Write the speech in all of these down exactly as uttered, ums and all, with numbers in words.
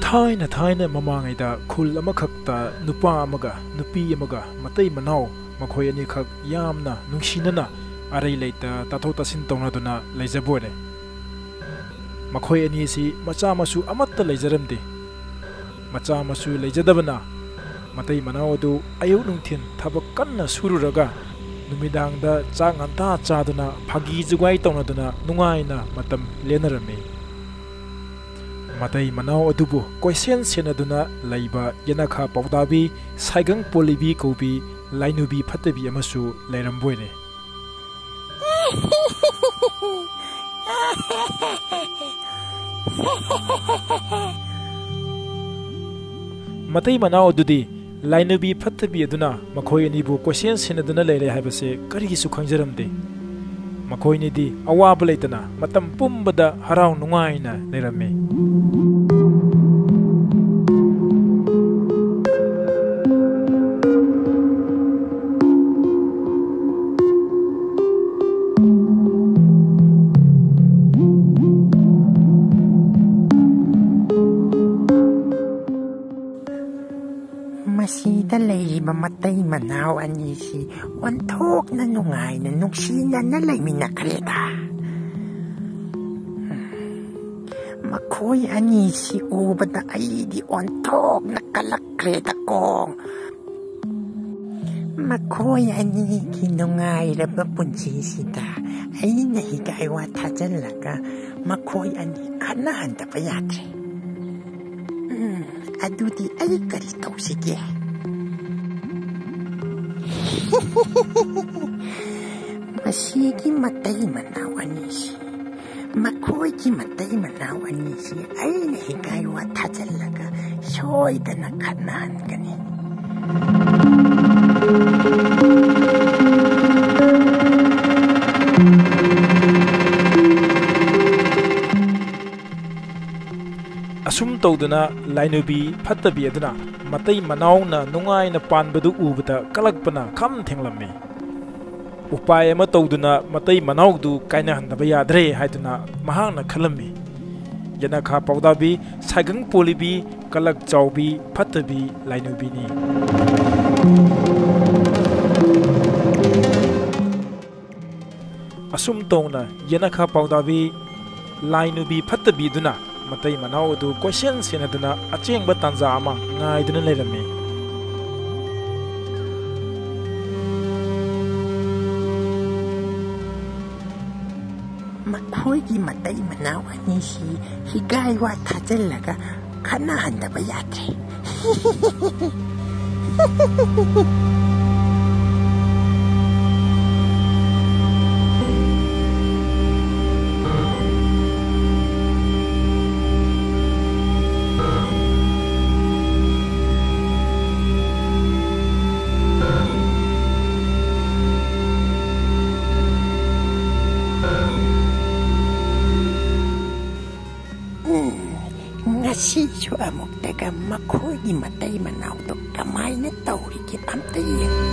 ꯊꯥꯏꯅ ꯊꯥꯏꯅ ꯃꯃꯥꯡꯉꯩꯗ ꯈꯨꯜ ꯑꯃꯈꯛꯇ ꯅꯨꯄꯥ ꯑꯃꯒ ꯅꯨꯄꯤ ꯑꯃꯒ ꯃꯇꯩ ꯃꯅꯥꯎ ꯃꯈꯣꯏ ꯑꯅꯤꯈꯛ ꯌꯥꯝꯅ ꯅꯨꯡꯁꯤꯅꯅ ꯑꯔꯩ ꯂꯩꯇ ꯇꯥꯊꯣꯛ ꯇꯥꯁꯤꯟ ꯇꯧꯅꯗꯨꯅ ꯂꯩꯖꯕ ꯑꯣꯏꯔꯦ꯫ ꯃꯈꯣꯏ ꯑꯅꯤ ꯑꯁꯤ ꯃꯆꯥ ꯃꯁꯨ ꯑꯃꯠꯇ ꯂꯩꯖꯔꯝꯗꯦ꯫ ꯃꯆꯥ ꯃꯁꯨ ꯂꯩꯖꯗꯕꯅ ꯃꯇꯩ ꯃꯅꯥꯎ ꯑꯗꯨ ꯑꯌꯨꯛ ꯅꯨꯡꯊꯤꯜ ꯊꯕꯛ ꯀꯟꯅ ꯁꯨꯔꯨꯔꯒ ꯅꯨꯃꯤꯗꯥꯡꯗ ꯆꯥꯛ ꯉꯟꯇꯥ ꯆꯥꯗꯨꯅ ꯐꯥꯒꯤ ꯖꯨꯒꯥꯏ ꯇꯧꯅꯗꯨꯅ ꯅꯨꯡꯉꯥꯏꯅ ꯃꯇꯝ ꯂꯦꯟꯅꯔꯝꯃꯤ꯫ ꯃꯇꯩ ꯃꯅꯥꯎ ꯑꯗꯨꯕꯨ ꯀꯣꯏꯁꯦꯟ ꯁꯦꯟꯅꯗꯨꯅ ꯂꯩꯕ ꯌꯦꯅꯈꯥ ꯄꯥꯎꯗꯥꯕꯤ, ꯁꯥꯏꯒꯪ ꯄꯣꯂꯤꯕꯤ ꯀꯧꯕꯤ ꯂꯥꯏꯅꯨꯕꯤ ꯐꯠꯇꯕꯤ ꯑꯃꯁꯨ ꯂꯩꯔꯝꯕ ꯑꯣꯏꯔꯦ꯫ ꯃꯇꯩ ꯃꯅꯥꯎ ꯑꯗꯨꯗꯤ ꯂꯥꯏꯅꯨꯕꯤ ꯐꯠꯇꯕꯤ ꯑꯗꯨꯅ ꯃꯈꯣꯏ ꯑꯅꯤꯕꯨ ꯀꯣꯏꯁꯦꯟ ꯁꯦꯟꯅꯗꯨꯅ ꯂꯩꯔꯦ ꯍꯥꯏꯕꯁꯦ ꯀꯔꯤꯒꯤꯁꯨ ꯈꯪꯖꯔꯝꯗꯦ꯫ ꯃꯈꯣꯏꯅꯤꯗꯤ ꯑꯋꯥꯕ ꯂꯩꯇꯅ ꯃꯇꯝ ꯄꯨꯝꯕꯗ ꯍꯔꯥꯎ ꯅꯨꯡꯉꯥꯏꯅ ꯂꯩꯔꯝꯃꯤ꯫ ꯃꯁꯤꯗ ꯂꯩꯔꯤꯕ ꯃꯇꯩ ꯃꯅꯥꯎ ꯑꯅꯤꯁꯤ ꯑꯣꯟꯊꯣꯛꯅ ꯅꯨꯡꯉꯥꯏꯅ ꯅꯨꯡꯁꯤꯅꯅ ꯂꯩꯃꯤꯟꯅꯈ꯭ꯔꯦꯗ꯫ ꯃꯈꯣꯏ ꯑꯅꯤꯁꯤ ꯎꯕꯗ ꯑꯩꯗꯤ ꯑꯣꯟꯊꯣꯛꯅ ꯀꯜꯂꯛꯈ꯭ꯔꯦꯗꯀꯣ꯫ ꯃꯈꯣꯏ ꯑꯅꯤꯒꯤ ꯅꯨꯡꯉꯥꯏꯔꯕ ꯄꯨꯟꯁꯤꯁꯤꯗ ꯑꯩꯅ ꯍꯤꯒꯥꯏ ꯋꯥ ꯊꯥꯖꯤꯜꯂꯒ ꯃꯈꯣꯏ ꯑꯅꯤ ꯈꯠꯅꯍꯟꯗꯕ ꯌꯥꯗ꯭ꯔꯦ꯫ ꯎꯝ, ꯑꯗꯨꯗꯤ ꯑꯩ ꯀꯔꯤ ꯇꯧꯁꯤꯒꯦ? ꯃꯁꯤꯒꯤ ꯃꯇꯩ ꯃꯅꯥꯎ ꯑꯅꯤꯁꯤ, ꯃꯈꯣꯏꯒꯤ ꯃꯇꯩ ꯃꯅꯥꯎ ꯑꯅꯤꯁꯤ ꯑꯩꯅ ꯍꯤꯒꯥꯏ ꯋꯥ ꯊꯥꯖꯤꯜꯂꯒ ꯁꯣꯏꯗꯅ ꯈꯠꯅꯍꯟꯒꯅꯤ꯫ ꯑꯁꯨꯝ ꯇꯧꯗꯨꯅ ꯂꯥꯏꯅꯨꯕꯤ ꯐꯠꯇꯕꯤ ꯑꯗꯨꯅ ꯃꯇꯩ ꯃꯅꯥꯎꯅ ꯅꯨꯡꯉꯥꯏꯅ ꯄꯥꯟꯕꯗꯨ ꯎꯕꯗ ꯀꯂꯛꯄꯅ ꯈꯝ ꯊꯦꯡꯂꯝꯃꯤ꯫ ꯎꯄꯥꯏ ꯑꯃ ꯇꯧꯗꯨꯅ ꯃꯇꯩ ꯃꯅꯥꯎꯗꯨ ꯀꯥꯏꯅꯍꯟꯗꯕ ꯌꯥꯗ꯭ꯔꯦ ꯍꯥꯏꯗꯨꯅ ꯃꯍꯥꯛꯅ ꯈꯜꯂꯝꯃꯤ꯫ ꯌꯦꯅꯈꯥ ꯄꯥꯎꯗꯥꯕꯤ, ꯁꯥꯏꯒꯪ ꯄꯣꯜꯂꯤꯕꯤ, ꯀꯂꯛ ꯆꯥꯎꯕꯤ, ꯐꯠꯇꯕꯤ ꯂꯥꯏꯅꯨꯕꯤꯅꯤ꯫ ꯑꯁꯨꯝ ꯇꯧꯅ ꯌꯦꯅꯈꯥ ꯄꯥꯎꯗꯥꯕꯤ ꯂꯥꯏꯅꯨꯕꯤ ꯐꯠꯇꯕꯤꯗꯨꯅ ꯃꯇꯩ ꯃꯅꯥꯎ ꯑꯗꯨ ꯀꯣꯏꯁꯦꯟ ꯁꯦꯟꯅꯗꯨꯅ ꯑꯆꯦꯡꯕ ꯇꯥꯟꯖꯥ ꯑꯃ ꯉꯥꯏꯗꯨꯅ ꯂꯩꯔꯝꯃꯤ꯫ ꯃꯈꯣꯏꯒꯤ ꯃꯇꯩ ꯃꯅꯥꯎ ꯑꯅꯤꯁꯤ ꯍꯤꯒꯥꯏ ꯋꯥ ꯊꯥꯖꯤꯜꯂꯒ ꯈꯠꯅꯍꯟꯗꯕ ꯌꯥꯗ꯭ꯔꯦ꯫ ꯎꯝ, ꯉꯁꯤꯁꯨ ꯑꯃꯨꯛꯇꯒ ꯃꯈꯣꯏꯒꯤ ꯃꯇꯩ ꯃꯅꯥꯎꯗꯣ ꯀꯃꯥꯏꯅ ꯇꯧꯔꯤꯒꯦ ꯑꯝꯇ ꯌꯦꯡꯉꯨ꯫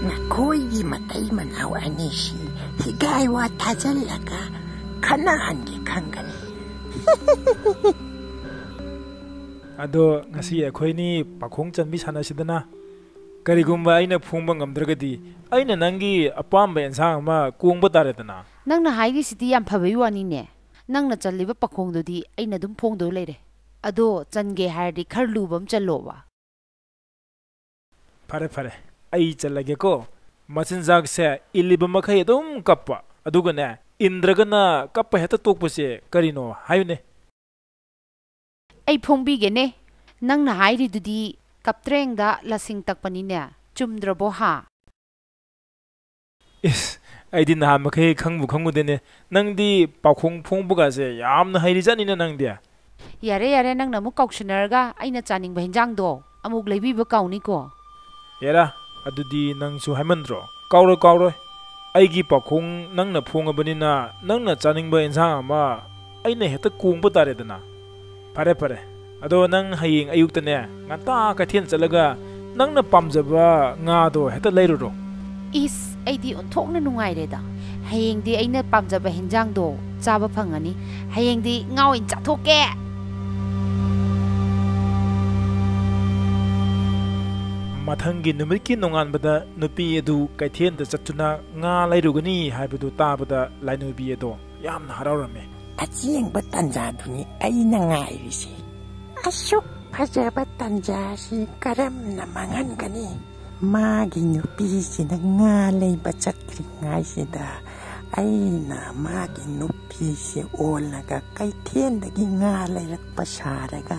ꯃꯈꯣꯏꯒꯤ ꯃꯇꯩ ꯃꯅꯥꯎ ꯑꯅꯤꯁꯤ ꯍꯤꯒꯥꯏ ꯋꯥ ꯊꯥꯖꯤꯜꯂꯒ ꯈꯠꯅꯍꯟꯒꯦ ꯈꯪꯒꯅꯤ꯫ ꯑꯗꯣ ꯉꯁꯤ ꯑꯩꯈꯣꯏꯅꯤ ꯄꯥꯈꯣꯡ ꯆꯟꯕꯤ ꯁꯥꯟꯅꯁꯤꯗꯅ꯫ ꯀꯔꯤꯒꯨꯝꯕ ꯑꯩꯅ ꯐꯣꯡꯕ ꯉꯝꯗ꯭ꯔꯒꯗꯤ ꯑꯩꯅ ꯅꯪꯒꯤ ꯑꯄꯥꯝꯕ ꯑꯦꯟꯁꯥꯡ ꯑꯃ ꯀꯣꯡꯕ ꯇꯥꯔꯦꯗꯅ꯫ ꯅꯪꯅ ꯍꯥꯏꯔꯤꯁꯤꯗꯤ ꯌꯥꯝ ꯐꯕꯩ ꯋꯥꯅꯤꯅꯦ꯫ ꯅꯪꯅ ꯆꯜꯂꯤꯕ ꯄꯥꯈꯣꯡꯗꯨꯗꯤ ꯑꯩꯅ ꯑꯗꯨꯝ ꯐꯣꯡꯗꯧ ꯂꯩꯔꯦ꯫ ꯑꯗꯣ ꯆꯟꯒꯦ ꯍꯥꯏꯔꯗꯤ ꯈꯔ ꯂꯨꯕ ꯑꯃ ꯆꯜꯂꯣꯕ꯫ ꯐꯔꯦ, ꯐꯔꯦ, ꯑꯩ ꯆꯜꯂꯒꯦꯀꯣ꯫ ꯃꯆꯤꯟꯖꯥꯛꯁꯦ ꯏꯜꯂꯤꯕ ꯃꯈꯩ ꯑꯗꯨꯝ ꯀꯞꯄ, ꯑꯗꯨꯒꯅꯦ, ꯏꯟꯗ꯭ꯔꯒꯅ ꯀꯞꯄ ꯍꯦꯛꯇ ꯇꯣꯛꯄꯁꯦ ꯀꯔꯤꯅꯣ ꯍꯥꯏꯌꯨꯅꯦ? ꯑꯩ ꯐꯣꯡꯕꯤꯒꯦꯅꯦ꯫ ꯅꯪꯅ ꯍꯥꯏꯔꯤꯗꯨꯗꯤ ꯀꯞꯇ꯭ꯔꯦꯡꯗ ꯂꯁꯤꯡ ꯇꯛꯄꯅꯤꯅꯦ꯫ ꯆꯨꯝꯗ꯭ꯔꯕꯣ ꯍꯥ? ꯏꯁ, ꯑꯩꯗꯤ ꯅꯍꯥꯟ ꯃꯈꯩ ꯈꯪꯕꯨ ꯈꯪꯉꯨꯗꯦꯅꯦ꯫ ꯅꯪꯗꯤ ꯄꯥꯎꯈꯣꯡ ꯐꯣꯡꯕꯒꯁꯦ ꯌꯥꯝꯅ ꯍꯩꯔꯤꯖꯥꯠꯅꯤꯅ ꯅꯪꯗꯤ꯫ ꯌꯥꯔꯦ, ꯌꯥꯔꯦ, ꯅꯪꯅ ꯑꯃꯨꯛ ꯀꯥꯎꯁꯟꯅꯔꯒ ꯑꯩꯅ ꯆꯥꯅꯤꯡꯕ ꯍꯤꯟꯖꯥꯡꯗꯣ ꯑꯃꯨꯛ ꯂꯩꯕꯤꯕ ꯀꯥꯎꯅꯤꯀꯣ꯫ ꯍꯦꯔꯥ, ꯑꯗꯨꯗꯤ ꯅꯪꯁꯨ ꯍꯥꯏꯃꯟꯗ꯭ꯔꯣ? ꯀꯥꯎꯔꯣꯏ, ꯀꯥꯎꯔꯣꯏ꯫ ꯑꯩꯒꯤ ꯄꯥꯎꯈꯣꯡ ꯅꯪꯅ ꯐꯣꯡꯉꯕꯅꯤꯅ ꯅꯪꯅ ꯆꯥꯅꯤꯡꯕ ꯏꯟꯁꯥꯡ ꯑꯃ ꯑꯩꯅ ꯍꯦꯛꯇ ꯀꯣꯡꯕ ꯇꯥꯔꯦꯗꯅ꯫ ꯐꯔꯦ, ꯐꯔꯦ꯫ ꯑꯗꯣ ꯅꯪ ꯍꯌꯦꯡ ꯑꯌꯨꯛꯇꯅꯦ, ꯉꯟꯇꯥ ꯀꯩꯊꯦꯜ ꯆꯠꯂꯒ ꯅꯪꯅ ꯄꯥꯝꯖꯕ ꯉꯥꯗꯣ ꯍꯦꯛꯇ ꯂꯩꯔꯨꯔꯣ꯫ ꯏꯁ, ꯑꯩꯗꯤ ꯑꯣꯟꯊꯣꯛꯅ ꯅꯨꯡꯉꯥꯏꯔꯦꯗ꯫ ꯍꯌꯦꯡꯗꯤ ꯑꯩꯅ ꯄꯥꯝꯖꯕ ꯍꯤꯟꯖꯥꯡꯗꯣ ꯆꯥꯕ ꯐꯪꯉꯅꯤ꯫ ꯍꯌꯦꯡꯗꯤ ꯉꯥ ꯑꯣꯏꯅ ꯆꯥꯊꯣꯛꯀꯦ꯫ ꯃꯊꯪꯒꯤ ꯅꯨꯃꯤꯠꯀꯤ ꯅꯣꯡꯉꯥꯟꯕꯗ ꯅꯨꯄꯤ ꯑꯗꯨ ꯀꯩꯊꯦꯜꯗ ꯆꯠꯇꯨꯅ ꯉꯥ ꯂꯩꯔꯨꯒꯅꯤ ꯍꯥꯏꯕꯗꯨ ꯇꯥꯕꯗ ꯂꯥꯏꯅꯨꯕꯤ ꯑꯗꯣ ꯌꯥꯝꯅ ꯍꯔꯥꯎꯔꯝꯃꯤ꯫ ꯑꯁꯦꯡꯕ ꯇꯥꯟꯖꯥꯗꯨꯅꯤ ꯑꯩꯅ ꯉꯥꯏꯔꯤꯁꯦ꯫ ꯑꯁꯨꯛ ꯐꯖꯕ ꯇꯥꯟꯖꯥꯁꯤ ꯀꯔꯝꯅ ꯃꯥꯡꯍꯟꯒꯅꯤ? ꯃꯥꯒꯤ ꯅꯨꯄꯤꯁꯤꯅ ꯉꯥ ꯂꯩꯕ ꯆꯠꯇ꯭ꯔꯤꯉꯩꯁꯤꯗ ꯑꯩꯅ ꯃꯥꯒꯤ ꯅꯨꯄꯤꯁꯦ ꯑꯣꯜꯂꯒ ꯀꯩꯊꯦꯜꯗꯒꯤ ꯉꯥ ꯂꯩꯔꯛꯄ ꯁꯥꯔꯒ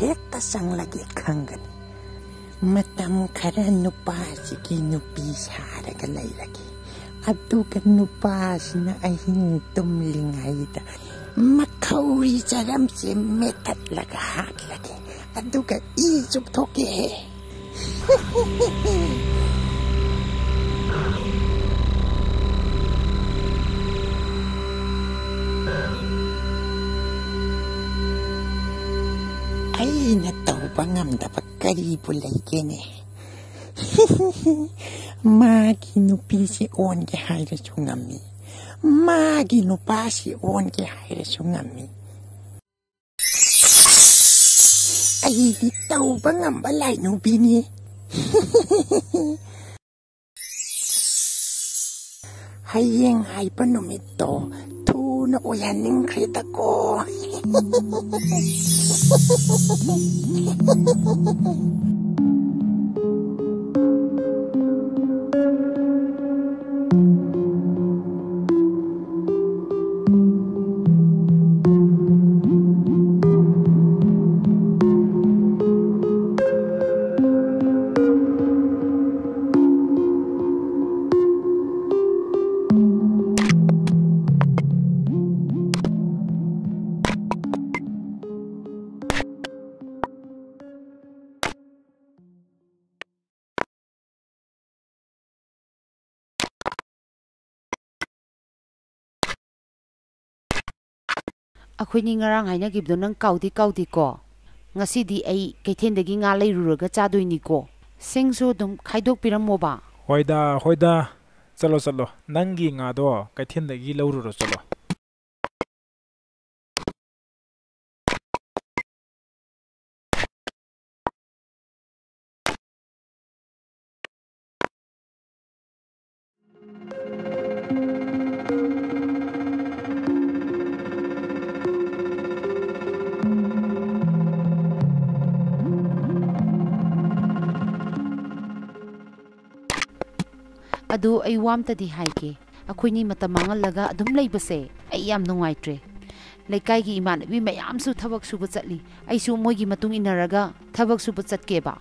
ꯍꯦꯛꯇ ꯆꯪꯂꯒꯦ ꯈꯪꯒꯅꯤ꯫ ꯃꯇꯝ ꯈꯔ ꯅꯨꯄꯥꯁꯤꯒꯤ ꯅꯨꯄꯤ ꯁꯥꯔꯒ ꯂꯩꯔꯒꯦ꯫ ꯑꯗꯨꯒ ꯅꯨꯄꯥꯁꯤꯅ ꯑꯍꯤꯡ ꯇꯨꯝꯂꯤꯉꯩꯗ ꯃꯈꯧꯔꯤ ꯆꯔꯝꯁꯦ ꯃꯦꯠꯊꯠꯂꯒ ꯍꯥꯠꯂꯒꯦ꯫ ꯑꯗꯨꯒ ꯏ ꯆꯨꯞꯊꯣꯛꯀꯦ꯫ ꯑꯩꯅ ꯇꯧꯕ ꯉꯝꯗꯕ ꯀꯔꯤꯕꯨ ꯂꯩꯒꯦꯅꯦ? ꯃꯥꯒꯤ ꯅꯨꯄꯤꯁꯤ ꯑꯣꯟꯒꯦ ꯍꯥꯏꯔꯁꯨ ꯉꯝꯃꯤ, ꯃꯥꯒꯤ ꯅꯨꯄꯥꯁꯤ ꯑꯣꯟꯒꯦ ꯍꯥꯏꯔꯁꯨ ꯉꯝꯃꯤ꯫ ꯑꯩꯗꯤ ꯇꯧꯕ ꯉꯝꯕ ꯂꯥꯏꯅꯨꯕꯤꯅꯤ꯫ ꯍꯌꯦꯡ ꯍꯥꯏꯕ ꯅꯨꯃꯤꯠꯇꯣ ꯊꯨꯅ ꯑꯣꯏꯍꯟꯅꯤꯡꯈ꯭ꯔꯦꯗꯀꯣ꯫ ꯑꯩꯈꯣꯏꯅꯤ ꯉꯔꯥꯡ ꯍꯥꯏꯅꯈꯤꯕꯗꯣ ꯅꯪ ꯀꯥꯎꯗꯤ ꯀꯥꯎꯗꯦꯀꯣ? ꯉꯁꯤꯗꯤ ꯑꯩ ꯀꯩꯊꯦꯜꯗꯒꯤ ꯉꯥ ꯂꯩꯔꯨꯔꯒ ꯆꯥꯗꯣꯏꯅꯤꯀꯣ꯫ ꯁꯤꯡꯁꯨ ꯑꯗꯨꯝ ꯈꯥꯏꯗꯣꯛꯄꯤꯔꯝꯃꯣꯕ꯫ ꯍꯣꯏꯗ, ꯍꯣꯏꯗ꯫ ꯆꯠꯂꯣ, ꯆꯠꯂꯣ, ꯅꯪꯒꯤ ꯉꯥꯗꯣ ꯀꯩꯊꯦꯜꯗꯒꯤ ꯂꯧꯔꯨꯔꯣ, ꯆꯠꯂꯣ꯫ ꯑꯗꯨ ꯑꯩ ꯋꯥ ꯑꯝꯇꯗꯤ ꯍꯥꯏꯒꯦ꯫ ꯑꯩꯈꯣꯏꯅꯤ ꯃꯇꯝ ꯃꯥꯡꯍꯜꯂꯒ ꯑꯗꯨꯝ ꯂꯩꯕꯁꯦ ꯑꯩ ꯌꯥꯝ ꯅꯨꯡꯉꯥꯏꯇ꯭ꯔꯦ꯫ ꯂꯩꯀꯥꯏꯒꯤ ꯏꯃꯥꯟꯅꯕꯤ ꯃꯌꯥꯝꯁꯨ ꯊꯕꯛ ꯁꯨꯕ ꯆꯠꯂꯤ꯫ ꯑꯩꯁꯨ ꯃꯣꯏꯒꯤ ꯃꯇꯨꯡ ꯏꯟꯅꯔꯒ ꯊꯕꯛ ꯁꯨꯕ ꯆꯠꯀꯦꯕ꯫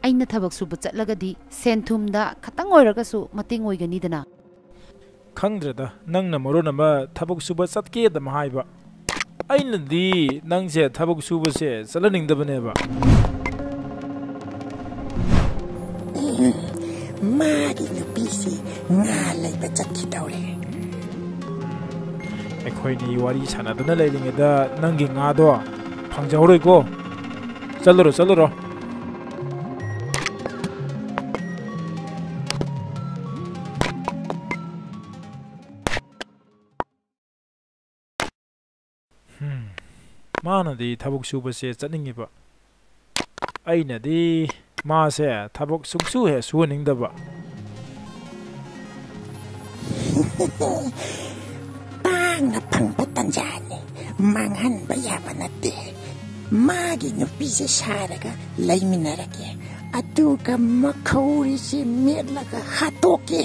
ꯑꯩꯅ ꯊꯕꯛ ꯁꯨꯕ ꯆꯠꯂꯒꯗꯤ ꯁꯦꯟ ꯊꯨꯝꯗ ꯈꯇꯪ ꯑꯣꯏꯔꯒꯁꯨ ꯃꯇꯦꯡ ꯑꯣꯏꯒꯅꯤꯗꯅ꯫ ꯈꯪꯗ꯭ꯔꯦꯗ, ꯅꯪꯅ ꯃꯔꯣꯟ ꯑꯃ ꯊꯕꯛ ꯁꯨꯕ ꯆꯠꯀꯦꯗꯝ ꯍꯥꯏꯕ꯫ ꯑꯩꯅꯗꯤ ꯅꯪꯁꯦ ꯊꯕꯛ ꯁꯨꯕꯁꯦ ꯆꯠꯍꯟꯅꯤꯡꯗꯕꯅꯦꯕ꯫ ꯃꯥꯒꯤ ꯅꯨꯄꯤꯁꯤ ꯉꯥ ꯂꯩꯕ ꯆꯠꯈꯤꯗꯧꯔꯦ꯫ ꯑꯩꯈꯣꯏꯅꯤ ꯋꯥꯔꯤ ꯁꯥꯟꯅꯗꯨꯅ ꯂꯩꯔꯤꯉꯩꯗ ꯅꯪꯒꯤ ꯉꯥꯗꯣ ꯐꯪꯖꯍꯧꯔꯣꯏꯀꯣ꯫ ꯆꯠꯂꯨꯔꯣ, ꯆꯠꯂꯨꯔꯣ꯫ ꯍꯝ, ꯃꯥꯅꯗꯤ ꯊꯕꯛ ꯁꯨꯕꯁꯦ ꯆꯠꯅꯤꯡꯉꯤꯕ, ꯑꯩꯅꯗꯤ ꯃꯥꯁꯦ ꯊꯕꯛ ꯁꯨꯡꯁꯨ ꯍꯦꯛ ꯁꯨꯍꯟꯅꯤꯡꯗꯕ꯫ ꯇꯥꯡꯅ ꯐꯪꯕ ꯇꯟꯖꯥꯅꯤ, ꯃꯥꯡꯍꯟꯕ ꯌꯥꯕ ꯅꯠꯇꯦ꯫ ꯃꯥꯒꯤ ꯅꯨꯄꯤꯁꯦ ꯁꯥꯔꯒ ꯂꯩꯃꯤꯟꯅꯔꯒꯦ, ꯑꯗꯨꯒ ꯃꯈꯧꯔꯤꯁꯦ ꯃꯦꯠꯂꯒ ꯍꯥꯠꯇꯣꯛꯀꯦ꯫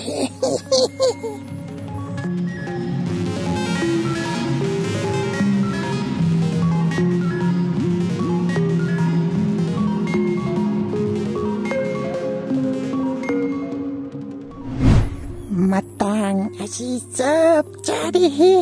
ꯃꯇꯥꯡ ꯑꯁꯤ ꯆꯞ ꯆꯥꯔꯦꯍꯦ꯫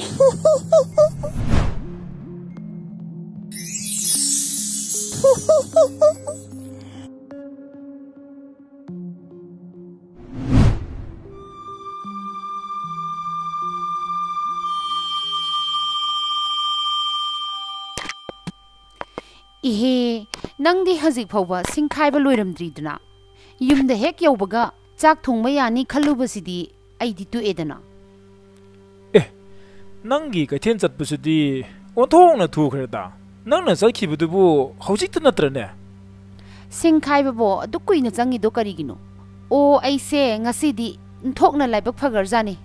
ꯏꯍꯦ, ꯅꯪꯗꯤ ꯍꯧꯖꯤꯛ ꯐꯥꯎꯕ ꯁꯤꯡꯈꯥꯏꯕ ꯂꯣꯏꯔꯝꯗ꯭ꯔꯤꯗꯨꯅ? ꯌꯨꯝꯗ ꯍꯦꯛ ꯌꯧꯕꯒ ꯆꯥꯛ ꯊꯣꯡꯕ ꯌꯥꯅꯤ ꯈꯜꯂꯨꯕꯁꯤꯗꯤ ꯑꯩꯗꯤ ꯇꯣꯛꯑꯦꯗꯅ꯫ ꯑꯦ, ꯅꯪꯒꯤ ꯀꯩꯊꯦꯜ ꯆꯠꯄꯁꯤꯗꯤ ꯑꯣꯟꯊꯣꯛꯅ ꯊꯨꯈ꯭ꯔꯦꯗ꯫ ꯅꯪꯅ ꯆꯠꯈꯤꯕꯗꯨꯕꯨ ꯍꯧꯖꯤꯛꯇ ꯅꯠꯇ꯭ꯔꯅꯦ? ꯁꯤꯡ ꯈꯥꯏꯕꯕꯣ ꯑꯗꯨꯛ ꯀꯨꯏꯅ ꯆꯪꯉꯤꯗꯣ ꯀꯔꯤꯒꯤꯅꯣ? ꯑꯣ, ꯑꯩꯁꯦ ꯉꯁꯤꯗꯤ ꯑꯣꯟꯊꯣꯛꯅ ꯂꯥꯏꯕꯛ ꯐꯈ꯭ꯔꯖꯥꯠꯅꯤ꯫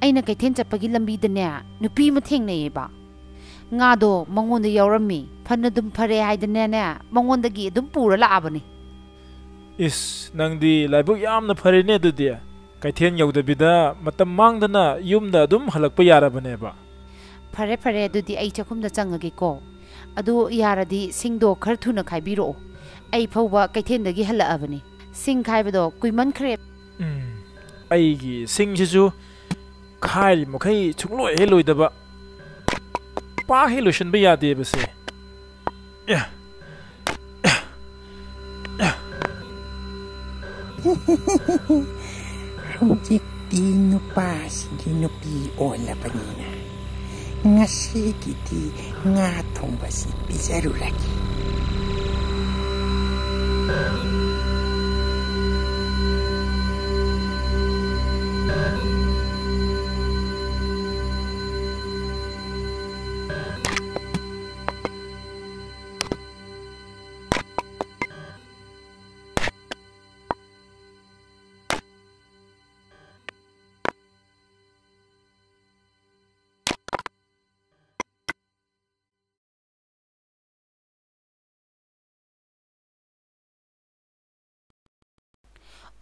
ꯑꯩꯅ ꯀꯩꯊꯦꯜ ꯆꯠꯄꯒꯤ ꯂꯝꯕꯤꯗꯅꯦ, ꯅꯨꯄꯤ ꯑꯃ ꯊꯦꯡꯅꯩꯌꯦꯕ꯫ ꯉꯥꯗꯣ ꯃꯉꯣꯟꯗ ꯌꯥꯎꯔꯝꯃꯤ꯫ ꯐꯅꯗꯨꯝ ꯐꯔꯦ ꯍꯥꯏꯗꯅꯅꯦ, ꯃꯉꯣꯟꯗꯒꯤ ꯑꯗꯨꯝ ꯄꯨꯔ ꯂꯥꯛꯑꯕꯅꯤ꯫ ꯏꯁ, ꯅꯪꯗꯤ ꯂꯥꯏꯕꯛ ꯌꯥꯝꯅ ꯐꯔꯦꯅꯦ ꯑꯗꯨꯗꯤ꯫ ꯀꯩꯊꯦꯜ ꯌꯧꯗꯕꯤꯗ ꯃꯇꯝ ꯃꯥꯡꯗꯅ ꯌꯨꯝꯗ ꯑꯗꯨꯝ ꯍꯜꯂꯛꯄ ꯌꯥꯔꯕꯅꯦꯕ꯫ ꯐꯔꯦ, ꯐꯔꯦ, ꯑꯗꯨꯗꯤ ꯑꯩ ꯆꯥꯛꯈꯨꯝꯗ ꯆꯪꯉꯒꯦꯀꯣ꯫ ꯑꯗꯨ ꯌꯥꯔꯗꯤ ꯁꯤꯡꯗꯣ ꯈꯔ ꯊꯨꯅ ꯈꯥꯏꯕꯤꯔꯛꯑꯣ꯫ ꯑꯩ ꯐꯥꯎꯕ ꯀꯩꯊꯦꯜꯗꯒꯤ ꯍꯜꯂꯛꯑꯕꯅꯤ꯫ ꯁꯤꯡ ꯈꯥꯏꯕꯗꯣ ꯀꯨꯏꯃꯟꯈ꯭ꯔꯦ꯫ ꯎꯝ, ꯑꯩꯒꯤ ꯁꯤꯡꯁꯤꯁꯨ ꯈꯥꯏꯔꯤ ꯃꯈꯩ ꯁꯨꯡꯂꯣꯏ ꯍꯦꯛ ꯂꯣꯏꯗꯕ꯫ ꯄꯥꯛ ꯍꯦꯛ ꯂꯣꯏꯁꯤꯟꯕ ꯌꯥꯗꯦꯕꯁꯦ꯫ ꯑꯦ꯫ ꯍꯧꯖꯤꯛꯇꯤ ꯅꯨꯄꯥꯁꯤꯡꯒꯤ ꯅꯨꯄꯤ ꯑꯣꯜꯂꯕꯅꯤꯅ ꯉꯁꯤꯒꯤꯗꯤ ꯉꯥ ꯊꯣꯡꯕꯁꯤ ꯄꯤꯖꯔꯨꯔꯒꯦ꯫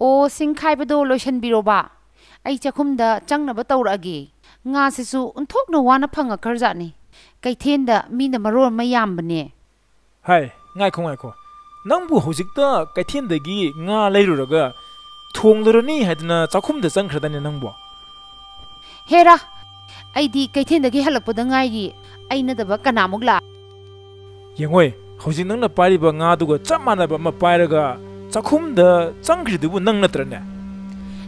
ꯑꯣ, ꯁꯤꯡ ꯈꯥꯏꯕꯗꯣ ꯂꯣꯏꯁꯟꯕꯤꯔꯣꯕ꯫ ꯑꯩ ꯆꯥꯛꯈꯨꯝꯗ ꯆꯪꯅꯕ ꯇꯧꯔꯛꯑꯒꯦ꯫ ꯉꯥꯁꯤꯁꯨ ꯑꯣꯟꯊꯣꯛꯅ ꯋꯥꯅ ꯐꯪꯉꯛꯈ꯭ꯔꯖꯥꯠꯅꯤ꯫ ꯀꯩꯊꯦꯜꯗ ꯃꯤꯅ ꯃꯔꯣꯜ ꯑꯃ ꯌꯥꯝꯕꯅꯦ꯫ ꯍꯥꯏ, ꯉꯥꯏꯈꯣ, ꯉꯥꯏꯈꯣ꯫ ꯅꯪꯕꯨ ꯍꯧꯖꯤꯛꯇ ꯀꯩꯊꯦꯜꯗꯒꯤ ꯉꯥ ꯂꯩꯔꯨꯔꯒ ꯊꯣꯡꯂꯨꯔꯅꯤ ꯍꯥꯏꯗꯅ ꯆꯥꯛꯈꯨꯝꯗ ꯆꯪꯈ꯭ꯔꯗꯥꯏꯅꯦ ꯅꯪꯕꯨ? ꯍꯦꯔꯥ, ꯑꯩꯗꯤ ꯀꯩꯊꯦꯜꯗꯒꯤ ꯍꯜꯂꯛꯄꯗ ꯉꯥꯏꯔꯤ꯫ ꯑꯩ ꯅꯠꯇꯕ ꯀꯅꯥꯃꯨꯛ ꯂꯥꯛ- ꯌꯦꯡꯉꯣꯏ, ꯍꯧꯖꯤꯛ ꯅꯪꯅ ꯄꯥꯏꯔꯤꯕ ꯉꯥꯗꯨꯒ ꯆꯞ ꯃꯥꯟꯅꯕ ꯑꯃ ꯄꯥꯏꯔꯒ ꯆꯥꯛꯈꯨꯝꯗ ꯆꯪꯈ꯭ꯔꯤꯗꯨꯕꯨ ꯅꯪ ꯅꯠꯇ꯭ꯔꯅꯦ?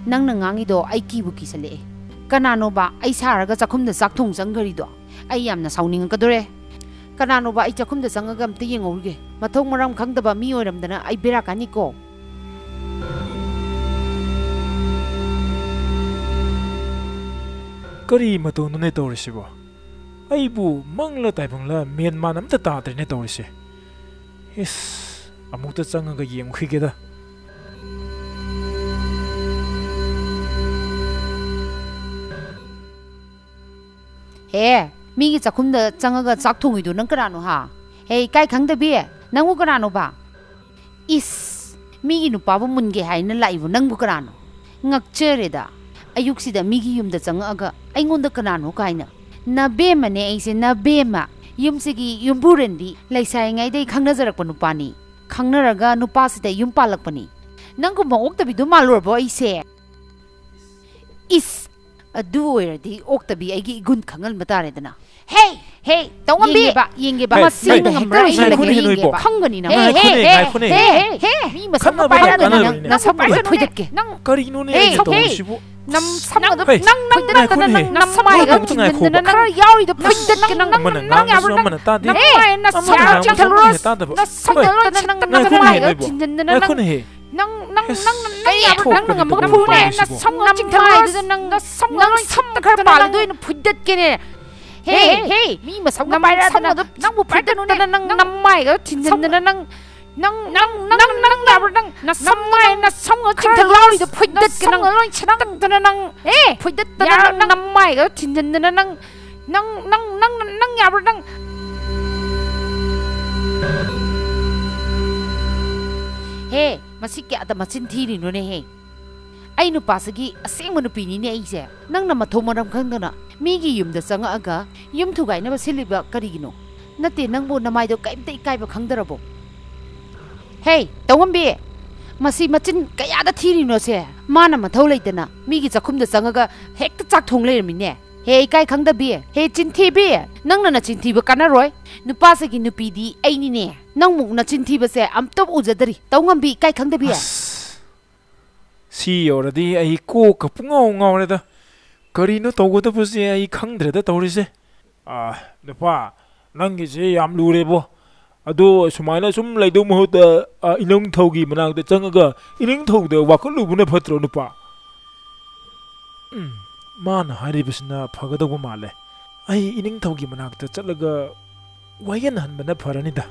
ꯅꯪꯅ ꯉꯥꯡꯉꯤꯗꯣ ꯑꯩ ꯀꯤꯕꯨ ꯀꯤꯁꯜꯂꯛꯑꯦ꯫ ꯀꯅꯥꯅꯣꯕ ꯑꯩ ꯁꯥꯔꯒ ꯆꯥꯛꯈꯨꯝꯗ ꯆꯥꯛ ꯊꯣꯡ ꯆꯪꯈ꯭ꯔꯤꯗꯣ? ꯑꯩ ꯌꯥꯝꯅ ꯁꯥꯎꯅꯤꯡꯉꯛꯀꯗꯣꯔꯦ꯫ ꯀꯅꯥꯅꯣꯕ? ꯑꯩ ꯆꯥꯛꯈꯨꯝꯗ ꯆꯪꯉꯒ ꯑꯝꯇ ꯌꯦꯡꯍꯧꯔꯤꯒꯦ꯫ ꯃꯊꯣꯡ ꯃꯔꯝ ꯈꯪꯗꯕ ꯃꯤ ꯑꯣꯏꯔꯝꯗꯅ ꯑꯩ ꯕꯦꯔꯥ ꯀꯥꯅꯤꯀꯣ꯫ ꯀꯔꯤ ꯃꯇꯧꯅꯣꯅꯦ ꯇꯧꯔꯤꯁꯤꯕꯣ? ꯑꯩꯕꯨ ꯃꯪꯂ ꯇꯥꯏꯕꯪꯂ ꯃꯦꯟ ꯃꯥꯟ ꯑꯝꯇ ꯇꯥꯗ꯭ꯔꯦꯅꯦ ꯇꯧꯔꯤꯁꯦ꯫ ꯏꯁ, ꯑꯃꯨꯛꯇ ꯆꯪꯉꯒ ꯌꯦꯡꯉꯨꯈꯤꯒꯦꯗ꯫ ꯍꯦ, ꯃꯤꯒꯤ ꯆꯥꯛꯈꯨꯝꯗ ꯆꯪꯉꯒ ꯆꯥꯛ ꯊꯣꯡꯉꯤꯗꯨ ꯅꯪ ꯀꯅꯥꯅꯣ, ꯍꯥ? ꯍꯦ, ꯏꯀꯥꯏ ꯈꯪꯗꯕꯤ, ꯅꯪꯕꯨ ꯀꯅꯥꯅꯣꯕ? ꯏꯁ, ꯃꯤꯒꯤ ꯅꯨꯄꯥꯕꯨ ꯃꯨꯟꯒꯦ ꯍꯥꯏꯅ ꯂꯥꯛꯏꯕꯨ ꯅꯪꯕꯨ ꯀꯅꯥꯅꯣ? ꯉꯛꯆꯔꯦꯗ, ꯑꯌꯨꯛꯁꯤꯗ ꯃꯤꯒꯤ ꯌꯨꯝꯗ ꯆꯪꯉꯛꯑꯒ ꯑꯩꯉꯣꯟꯗ ꯀꯅꯥꯅꯣ ꯀꯥꯏꯅ꯫ ꯅꯕꯦꯝꯃꯅꯦ ꯑꯩꯁꯦ, ꯅꯕꯦꯝꯃ꯫ ꯌꯨꯝꯁꯤꯒꯤ ꯌꯨꯝꯕꯨꯔꯦꯟꯕꯤ, ꯂꯩꯁꯥꯔꯤꯉꯩꯗꯩ ꯈꯪꯅꯖꯔꯛꯄ ꯅꯨꯄꯥꯅꯤ꯫ ꯈꯪꯅꯔꯒ ꯅꯨꯄꯥꯁꯤꯗ ꯌꯨꯝ ꯄꯥꯜꯂꯛꯄꯅꯤ꯫ ꯅꯪꯒꯨꯝꯕ ꯑꯣꯛꯇꯕꯤꯗꯨ ꯃꯥꯜꯂꯨꯔꯕꯣ ꯑꯩꯁꯦ? ꯏꯁ! ꯑꯗꯨ ꯑꯣꯏꯔꯗꯤ ꯑꯣꯛꯇꯕꯤ ꯑꯩꯒꯤ ꯏꯒꯨꯟ ꯈꯪꯍꯟꯕ ꯇꯥꯔꯦꯗꯅ꯫ ꯍꯦ! ꯍꯦ! ꯇꯧꯉꯝꯕꯤ! ꯌꯦꯡꯒꯦꯕ, ꯌꯦꯡꯒꯦꯕ꯫ ꯍꯦ, ꯃꯁꯤ ꯍꯦ, ꯅꯪ ꯉꯝꯕ꯭ꯔꯥ? ꯉꯥꯏꯈꯣꯅꯦ, ꯑꯩ ꯉꯥꯏꯈꯣꯅꯦ, ꯌꯦꯡꯒꯦꯕ꯫ ꯉꯥꯏꯈꯣꯅꯦ꯫ ꯈꯪꯒꯅꯤ ꯅꯪ꯫ ꯍꯦ, ꯉꯥꯏꯈꯣꯅꯦ, ꯍꯦ, ꯉꯥꯏꯈꯣꯅꯦ꯫ ꯍꯦ, ꯍꯦ, ꯍꯦ! ꯃꯤ ꯃꯁꯛ ꯈꯠꯅꯕ ꯃꯄꯥꯏ ꯌꯥꯝ ꯅꯪ ꯀꯥꯟꯅꯔꯣꯏꯅꯦ꯫ ꯅꯁꯝ ꯅꯁꯝ ꯐꯣꯏꯗꯠꯀꯦ꯫ ꯅꯪ ꯀꯔꯤꯅꯣꯅꯦ ꯍꯦ, ꯅꯪꯅ ꯍꯦ, ꯇꯧꯔꯤꯁꯤꯕꯨ? ꯅꯝ ꯁꯝꯒꯗꯣ ꯍꯦ, ꯅꯪ, ꯅꯪ, ꯅꯪ, ꯉꯥꯏꯈꯣꯅꯦ꯫ ꯅꯪ, ꯅꯪ ꯅꯃꯥꯏꯒ ꯉꯥꯏꯈꯣꯅꯦ, ꯊꯤꯟꯖꯤꯟꯗꯅ ꯉꯥꯏꯈꯣꯕ꯫ ꯅꯪ ꯈꯔ ꯌꯥꯎꯔꯤꯗꯣ ꯅꯪ, ꯐꯨꯗꯠꯀꯦ ꯅꯪ, ꯅꯪ, ꯑꯃꯅ ꯅꯪ ꯉꯥꯡꯕꯁꯨ ꯌꯥꯕ꯭ꯔꯥ? ꯅꯪ, ꯑꯃꯅ ꯇꯥꯗꯦ꯫ ꯅꯪ ꯍꯦ, ꯃꯥꯏ ꯅꯁꯝ ꯑꯃꯅ ꯉꯥꯡꯕꯁꯨ ꯆꯤꯡꯊꯠꯂꯨꯔꯣ꯫ ꯑꯃꯅ ꯇꯥꯗꯕ꯫ ꯅꯁꯝ ꯍꯣꯏ, ꯂꯣꯏ ꯉꯥꯏꯈꯣꯅꯦ, ꯆꯤꯡꯊꯠꯇꯅ ꯅꯪ ꯉꯥꯏꯈꯣꯅꯦ, ꯃꯥꯏꯒ ꯉꯥꯏꯈꯣ꯫ ꯊꯤꯟꯖꯤꯟꯗꯅ ꯅꯪ, ꯉꯥꯏꯈꯣꯅꯦꯍꯦ꯫ ꯅꯪ, ꯅꯪ, ꯑꯁ, ꯅꯪ, ꯅꯪ ꯀꯩ ꯌꯥꯕ꯭ꯔꯥ? ꯊꯣꯛꯄꯅꯣ ꯅꯪꯅ ꯉꯝꯃꯒ ꯇꯧꯔꯤꯁꯤꯕꯣ? ꯐꯨꯅꯦ꯫ ꯅꯁꯝ ꯅꯃꯥꯏꯗꯨꯗ ꯆꯤꯡꯊꯠꯂꯨꯔꯣ꯫ ꯅꯪ, ꯅꯁꯝ ꯅꯪ ꯂꯣꯏ ꯁꯝ ꯈꯔ ꯆꯤꯡꯊꯠꯇꯅ ꯄꯥꯜꯂꯗꯤ ꯅꯪ ꯑꯩꯅ ꯐꯨꯗꯠꯀꯦꯅꯦ꯫ ꯍꯦ, ꯍꯦ, ꯍꯦ, ꯍꯦ, ꯃꯤ ꯃꯁꯝꯒ ꯅꯝ ꯄꯥꯏꯔꯗꯅ ꯁꯝꯒꯗꯣ ꯅꯪꯕꯨ ꯐꯨꯗꯠꯇꯅ ꯅꯪ ꯅꯃꯥꯏꯒ ꯊꯤꯟꯖꯤꯟꯗꯅ ꯅꯪ, ꯅꯪ, ꯅꯪ, ꯅꯪ, ꯅꯪ, ꯅꯪ ꯌꯥꯕ꯭ꯔꯥ ꯅꯪ? ꯅꯁꯝ ꯅꯃꯥꯏ, ꯅꯁꯝꯒ ꯈꯔ ꯆꯤꯡꯊꯠꯂꯣ꯫ ꯌꯥꯎꯔꯤꯗꯣ ꯐꯨꯗꯠꯀꯦ ꯅꯪ꯫ ꯅꯁꯝꯒ ꯂꯣꯏ ꯆꯤꯡꯊꯠꯇꯅ ꯅꯪ꯫ ꯍꯦ, ꯐꯨꯗꯠꯇꯅ ꯌꯥꯔꯣꯏ ꯅꯪ ꯅꯪ꯫ ꯅꯃꯥꯏꯒ ꯊꯤꯟꯖꯤꯟꯗꯅ ꯅꯪ, ꯅꯪ, ꯅꯪ, ꯅꯪ, ꯅꯪ ꯌꯥꯕ꯭ꯔꯥ ꯅꯪ? ꯍꯦ, ꯃꯁꯤ ꯀꯌꯥꯗ ꯃꯆꯤꯟ ꯊꯤꯔꯤꯅꯣꯅꯦꯍꯦ? ꯑꯩ ꯅꯨꯄꯥꯁꯤꯒꯤ ꯑꯁꯦꯡꯕ ꯅꯨꯄꯤꯅꯤꯅꯦ ꯑꯩꯁꯦ꯫ ꯅꯪꯅ ꯃꯊꯣꯡ ꯃꯔꯝ ꯈꯪꯗꯅ ꯃꯤꯒꯤ ꯌꯨꯝꯗ ꯆꯪꯉꯛꯑꯒ ꯌꯨꯝ ꯊꯨꯒꯥꯏꯅꯕ ꯁꯤꯜꯂꯤꯕ ꯀꯔꯤꯒꯤꯅꯣ? ꯅꯠꯇꯦ, ꯅꯪꯕꯨ ꯅꯃꯥꯏꯗꯣ ꯀꯩꯝꯇ ꯏꯀꯥꯏꯕ ꯈꯪꯗ꯭ꯔꯕꯣ? ꯍꯦ, ꯇꯧꯉꯝꯕꯤ! ꯃꯁꯤ ꯃꯆꯤꯟ ꯀꯌꯥꯗ ꯊꯤꯔꯤꯅꯣꯁꯦ? ꯃꯥꯅ ꯃꯊꯧ ꯂꯩꯇꯅ ꯃꯤꯒꯤ ꯆꯥꯛꯈꯨꯝꯗ ꯆꯪꯉꯒ ꯍꯦꯛꯇ ꯆꯥꯛ ꯊꯣꯡ ꯂꯩꯔꯝꯃꯤꯅꯦ꯫ ꯍꯦ, ꯏꯀꯥꯏ ꯈꯪꯗꯕꯤ! ꯍꯦ, ꯆꯤꯟꯊꯤꯕꯤ! ꯅꯪꯅ ꯅꯆꯤꯟ ꯊꯤꯕ ꯀꯥꯟꯅꯔꯣꯏ꯫ ꯅꯨꯄꯥꯁꯤꯒꯤ ꯅꯨꯄꯤꯗꯤ ꯑꯩꯅꯤꯅꯦ꯫ ꯅꯪꯃꯨꯛ ꯅꯆꯤꯟ ꯊꯤꯕꯁꯦ ꯑꯝꯇꯕꯨ ꯎꯖꯗ꯭ꯔꯤ꯫ ꯇꯧꯉꯝꯕꯤ, ꯏꯀꯥꯏ ꯈꯪꯗꯕꯤ! ꯑꯁ! ꯁꯤ ꯌꯧꯔꯗꯤ ꯑꯩ ꯀꯣꯛꯀ ꯄꯨꯡꯉꯥꯎ ꯉꯥꯎꯔꯦꯗ꯫ ꯀꯔꯤꯅꯣ ꯇꯧꯒꯗꯕꯁꯦ ꯑꯩ ꯈꯪꯗ꯭ꯔꯦꯗ ꯇꯧꯔꯤꯁꯦ꯫ ꯑꯥ, ꯅꯨꯄꯥ, ꯅꯪꯒꯤꯁꯦ ꯌꯥꯝ ꯂꯨꯔꯦꯕꯣ꯫ ꯑꯗꯣ ꯁꯨꯃꯥꯏꯅ ꯁꯨꯝ ꯂꯩꯗꯧ ꯃꯍꯨꯠꯇ, ꯑꯥ, ꯏꯅꯤꯡꯊꯧꯒꯤ ꯃꯅꯥꯛꯇ ꯆꯪꯉꯒ ꯏꯅꯤꯡꯊꯧꯗ ꯋꯥꯀꯠꯂꯨꯕꯅ ꯐꯠꯇ꯭ꯔꯣ, ꯅꯨꯄꯥ? ꯎꯝ, ꯃꯥꯅ ꯍꯥꯏꯔꯤꯕꯁꯤꯅ ꯐꯒꯗꯧꯕ ꯃꯥꯜꯂꯦ꯫ ꯑꯩ ꯏꯅꯤꯡꯊꯧꯒꯤ ꯃꯅꯥꯛꯇ ꯆꯠꯂꯒ ꯋꯥꯌꯦꯜꯍꯟꯕꯅ ꯐꯔꯅꯤꯗ꯫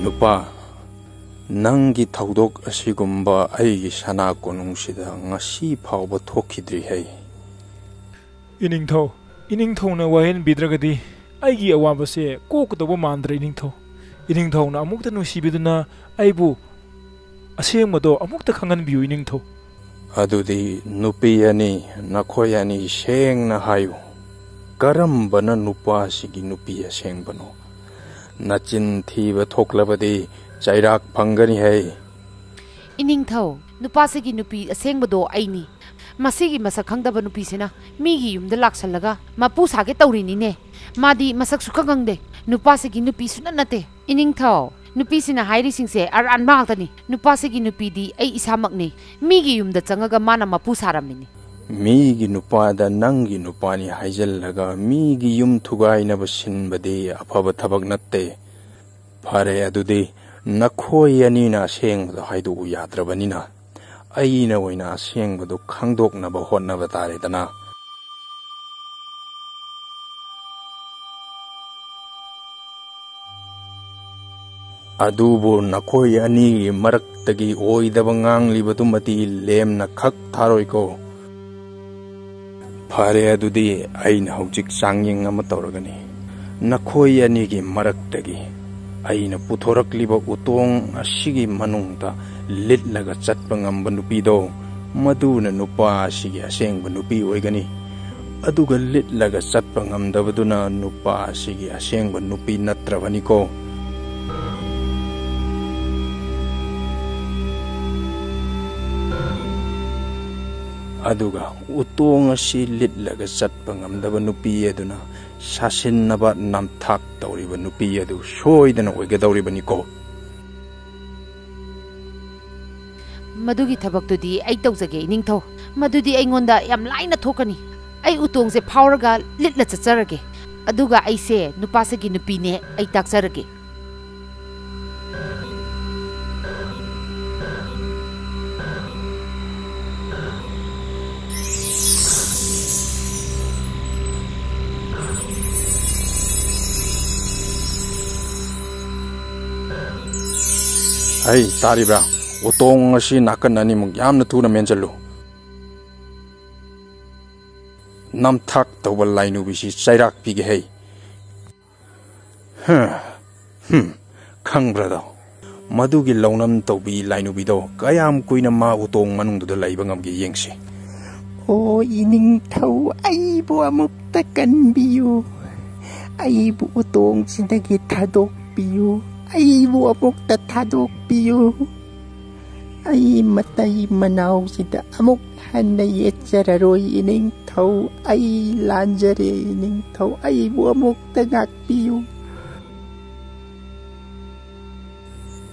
ꯅꯨꯄꯥ, ꯅꯪꯒꯤ ꯊꯧꯗꯣꯛ ꯑꯁꯤꯒꯨꯝꯕ ꯑꯩꯒꯤ ꯁꯅꯥ ꯀꯣꯅꯨꯡꯁꯤꯗ ꯉꯁꯤ ꯐꯥꯎꯕ ꯊꯣꯛꯈꯤꯗ꯭ꯔꯤ ꯍꯩ꯫ ꯏꯅꯤꯡꯊꯧ, ꯏꯅꯤꯡꯊꯧꯅ ꯋꯥꯌꯦꯟꯕꯤꯗ꯭ꯔꯒꯗꯤ ꯑꯩꯒꯤ ꯑꯋꯥꯕꯁꯦ ꯀꯣꯛꯀꯗꯧꯕ ꯃꯥꯟꯗ꯭ꯔꯦ, ꯏꯅꯤꯡꯊꯧ꯫ ꯏꯅꯤꯡꯊꯧꯅ ꯑꯃꯨꯛꯇ ꯅꯨꯡꯁꯤꯕꯤꯗꯨꯅ ꯑꯩꯕꯨ ꯑꯁꯦꯡꯕꯗꯣ ꯑꯃꯨꯛꯇ ꯈꯪꯍꯟꯕꯤꯌꯨ, ꯏꯅꯤꯡꯊꯧ꯫ ꯑꯗꯨꯗꯤ ꯅꯨꯄꯤ ꯑꯅꯤ, ꯅꯈꯣꯏ ꯑꯅꯤ ꯁꯦꯡꯅ ꯍꯥꯏꯌꯨ, ꯀꯔꯝꯕꯅ ꯅꯨꯄꯥꯁꯤꯒꯤ ꯅꯨꯄꯤ ꯑꯁꯦꯡꯕꯅꯣ? ꯅꯆꯤꯟ ꯊꯤꯕ ꯊꯣꯛꯂꯕꯗꯤ ꯆꯩꯔꯥꯛ ꯐꯪꯒꯅꯤ ꯍꯩ꯫ ꯏꯅꯤꯡꯊꯧ, ꯅꯨꯄꯥꯁꯤꯒꯤ ꯅꯨꯄꯤ ꯑꯁꯦꯡꯕꯗꯣ ꯑꯩꯅꯤ꯫ ꯃꯁꯤꯒꯤ ꯃꯁꯛ ꯈꯪꯗꯕ ꯅꯨꯄꯤꯁꯤꯅ ꯃꯤꯒꯤ ꯌꯨꯝꯗ ꯂꯥꯛꯁꯜꯂꯒ ꯃꯄꯨ ꯁꯥꯒꯦ ꯇꯧꯔꯤꯅꯤꯅꯦ꯫ ꯃꯥꯗꯤ ꯃꯁꯛ ꯁꯨꯈꯪ ꯈꯪꯗꯦ, ꯅꯨꯄꯥꯁꯤꯒꯤ ꯅꯨꯄꯤ ꯁꯨꯅꯠ ꯅꯠꯇꯦ꯫ ꯏꯅꯤꯡꯊꯧ, ꯅꯨꯄꯤꯁꯤꯅ ꯍꯥꯏꯔꯤꯁꯤꯡꯁꯦ ꯑꯔꯥꯟꯕ ꯉꯥꯛꯇꯅꯤ꯫ ꯅꯨꯄꯥꯁꯤꯒꯤ ꯅꯨꯄꯤꯗꯤ ꯑꯩ ꯏꯁꯥꯃꯛꯅꯤ꯫ ꯃꯤꯒꯤ ꯌꯨꯝꯗ ꯆꯪꯉꯒ ꯃꯥꯅ ꯃꯄꯨ ꯁꯥꯔꯝꯃꯤꯅꯤ꯫ ꯃꯤꯒꯤ ꯅꯨꯄꯥꯗ ꯅꯪꯒꯤ ꯅꯨꯄꯥꯅꯤ ꯍꯥꯏꯖꯜꯂꯒ ꯃꯤꯒꯤ ꯌꯨꯝ ꯊꯨꯒꯥꯏꯅꯕ ꯁꯤꯟꯕꯗꯤ ꯑꯐꯕ ꯊꯕꯛ ꯅꯠꯇꯦ꯫ ꯐꯔꯦ, ꯑꯗꯨꯗꯤ ꯅꯈꯣꯏ ꯑꯅꯤꯅ ꯑꯁꯦꯡꯕꯗꯣ ꯍꯥꯏꯗꯣꯛꯎ ꯌꯥꯗ꯭ꯔꯕꯅꯤꯅ, ꯑꯩꯅ ꯑꯣꯏꯅ ꯑꯁꯦꯡꯕꯗꯨ ꯈꯪꯗꯣꯛꯅꯕ ꯍꯣꯠꯅꯕ ꯇꯥꯔꯦꯗꯅ꯫ ꯑꯗꯨꯕꯨ ꯅꯈꯣꯏ ꯑꯅꯤꯒꯤ ꯃꯔꯛꯇꯒꯤ ꯑꯣꯏꯗꯕ ꯉꯥꯡꯂꯤꯕꯗꯨꯃꯗꯤ ꯂꯦꯝꯅ ꯈꯛ ꯊꯥꯔꯣꯏꯀꯣ꯫ ꯐꯔꯦ, ꯑꯗꯨꯗꯤ ꯑꯩꯅ ꯍꯧꯖꯤꯛ ꯆꯥꯡꯌꯦꯡ ꯑꯃ ꯇꯧꯔꯒꯅꯤ꯫ ꯅꯈꯣꯏ ꯑꯅꯤꯒꯤ ꯃꯔꯛꯇꯒꯤ ꯑꯩꯅ ꯄꯨꯊꯣꯔꯛꯂꯤꯕ ꯎꯇꯣꯡ ꯑꯁꯤꯒꯤ ꯃꯅꯨꯡꯗ ꯂꯤꯠꯂꯒ ꯆꯠꯄ ꯉꯝꯕ ꯅꯨꯄꯤꯗꯣ, ꯃꯗꯨꯅ ꯅꯨꯄꯥ ꯑꯁꯤꯒꯤ ꯑꯁꯦꯡꯕ ꯅꯨꯄꯤ ꯑꯣꯏꯒꯅꯤ꯫ ꯑꯗꯨꯒ ꯂꯤꯠꯂꯒ ꯆꯠꯄ ꯉꯝꯗꯕꯗꯨꯅ ꯅꯨꯄꯥ ꯑꯁꯤꯒꯤ ꯑꯁꯦꯡꯕ ꯅꯨꯄꯤ ꯅꯠꯇ꯭ꯔꯕꯅꯤꯀꯣ꯫ ꯑꯗꯨꯒ ꯎꯇꯣꯡ ꯑꯁꯤ ꯂꯤꯠꯂꯒ ꯆꯠꯄ ꯉꯝꯗꯕ ꯅꯨꯄꯤ ꯑꯗꯨꯅ ꯁꯥꯁꯤꯟꯅꯕ ꯅꯝꯊꯥꯛ ꯇꯧꯔꯤꯕ ꯅꯨꯄꯤ ꯑꯗꯨ ꯁꯣꯏꯗꯅ ꯑꯣꯏꯒꯗꯧꯔꯤꯕꯅꯤꯀꯣ꯫ ꯃꯗꯨꯒꯤ ꯊꯕꯛꯇꯨꯗꯤ ꯑꯩ ꯇꯧꯖꯒꯦ, ꯏꯅꯤꯡꯊꯧ꯫ ꯃꯗꯨꯗꯤ ꯑꯩꯉꯣꯟꯗ ꯌꯥꯝ ꯂꯥꯏꯅ ꯊꯣꯛꯀꯅꯤ꯫ ꯑꯩ ꯎꯇꯣꯡꯁꯦ ꯐꯥꯎꯔꯒ ꯂꯤꯠꯂ ꯆꯠꯆꯔꯒꯦ, ꯑꯗꯨꯒ ꯑꯩꯁꯦ ꯅꯨꯄꯥꯁꯤꯒꯤ ꯅꯨꯄꯤꯅꯦ ꯑꯩ ꯇꯥꯛꯆꯔꯒꯦ꯫ ꯑꯩ ꯇꯥꯔꯤꯕ꯭ꯔꯥ? ꯎꯇꯣꯡ ꯑꯁꯤ ꯅꯥꯀꯟ ꯑꯅꯤꯃꯨꯛ ꯌꯥꯝꯅ ꯊꯨꯅ ꯃꯦꯟꯁꯤꯜꯂꯨ꯫ ꯅꯝꯊꯥꯛ ꯇꯧꯕ ꯂꯥꯏꯅꯨꯕꯤꯁꯤ ꯆꯩꯔꯥꯛ ꯄꯤꯒꯦ ꯍꯩ꯫ ꯍꯝ, ꯍꯝ, ꯈꯪꯕ꯭ꯔꯥꯗꯣ? ꯃꯗꯨꯒꯤ ꯂꯧꯅꯝ ꯇꯧꯕꯤ ꯂꯥꯏꯅꯨꯕꯤꯗꯣ ꯀꯌꯥꯝ ꯀꯨꯏꯅ ꯃꯥ ꯎꯇꯣꯡ ꯃꯅꯨꯡꯗꯨꯗ ꯂꯩꯕ ꯉꯝꯒꯦ ꯌꯦꯡꯁꯤ꯫ ꯑꯣ ꯏꯅꯤꯡꯊꯧ, ꯑꯩꯕꯨ ꯑꯃꯨꯛꯇ ꯀꯟꯕꯤꯌꯨ, ꯑꯩꯕꯨ ꯎꯇꯣꯡꯁꯤꯗꯒꯤ ꯊꯥꯗꯣꯛꯄꯤꯌꯨ, ꯑꯩꯕꯨ ꯑꯃꯨꯛꯇ ꯊꯥꯗꯣꯛꯄꯤꯌꯨ꯫ ꯑꯩ ꯃꯇꯩ ꯃꯅꯥꯎꯁꯤꯗ ꯑꯃꯨꯛ ꯍꯟꯅ ꯌꯦꯠꯆꯔꯔꯣꯏ ꯏꯅꯤꯡꯊꯧ꯫ ꯑꯩ ꯂꯥꯟꯖꯔꯦ ꯏꯅꯤꯡꯊꯧ꯫ ꯑꯩꯕꯨ ꯑꯃꯨꯛꯇ ꯉꯥꯛꯄꯤꯌꯨ꯫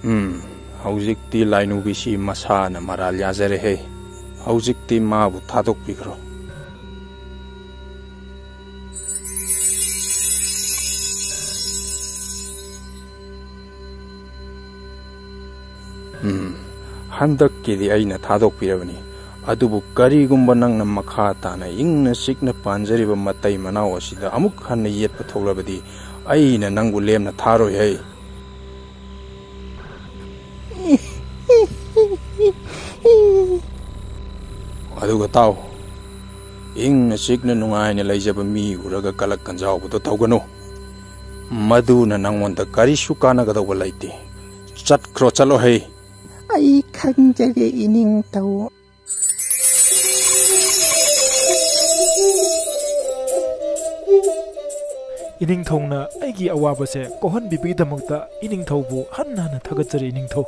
ꯎꯝ, ꯍꯧꯖꯤꯛꯇꯤ ꯂꯥꯏꯅꯨꯕꯤꯁꯤ ꯃꯁꯥꯅ ꯃꯔꯥꯜ ꯌꯥꯖꯔꯦꯍꯦ꯫ ꯍꯧꯖꯤꯛꯇꯤ ꯃꯥꯕꯨ ꯊꯥꯗꯣꯛꯄꯤꯈ꯭ꯔꯣ꯫ ꯎꯝ, ꯍꯟꯗꯛꯀꯤꯗꯤ ꯑꯩꯅ ꯊꯥꯗꯣꯛꯄꯤꯔꯕꯅꯤ꯫ ꯑꯗꯨꯕꯨ ꯀꯔꯤꯒꯨꯝꯕ ꯅꯪꯅ ꯃꯈꯥ ꯇꯥꯅ ꯏꯪꯅ ꯆꯤꯛꯅ ꯄꯥꯟꯖꯔꯤꯕ ꯃꯇꯩ ꯃꯅꯥꯎ ꯑꯁꯤꯗ ꯑꯃꯨꯛ ꯍꯟꯅ ꯌꯦꯠꯄ ꯊꯣꯛꯂꯕꯗꯤ ꯑꯩꯅ ꯅꯪꯕꯨ ꯂꯦꯝꯅ ꯊꯥꯔꯣꯏ ꯍꯩ꯫ ꯑꯗꯨꯒ ꯇꯥꯎ, ꯏꯪꯅ ꯆꯤꯛꯅ ꯅꯨꯡꯉꯥꯏꯅ ꯂꯩꯖꯕ ꯃꯤ ꯎꯔꯒ ꯀꯂꯛ ꯀꯟꯖꯥꯎꯕꯗꯣ ꯇꯧꯒꯅꯨ꯫ ꯃꯗꯨꯅ ꯅꯪꯉꯣꯟꯗ ꯀꯔꯤꯁꯨ ꯀꯥꯟꯅꯒꯗꯧꯕ ꯂꯩꯇꯦ꯫ ꯆꯠꯈ꯭ꯔꯣ, ꯆꯠꯂꯣ ꯍꯩ꯫ ꯑꯩ ꯈꯪꯖꯔꯦ ꯏꯅꯤꯡꯊꯧ꯫ ꯏꯅꯤꯡꯊꯧꯅ ꯑꯩꯒꯤ ꯑꯋꯥꯕꯁꯦ ꯀꯣꯛꯍꯟꯕꯤꯕꯒꯤꯗꯃꯛꯇ ꯏꯅꯤꯡꯊꯧꯕꯨ ꯍꯟꯅ ꯍꯟꯅ ꯊꯥꯒꯠꯆꯔꯤ, ꯏꯅꯤꯡꯊꯧ꯫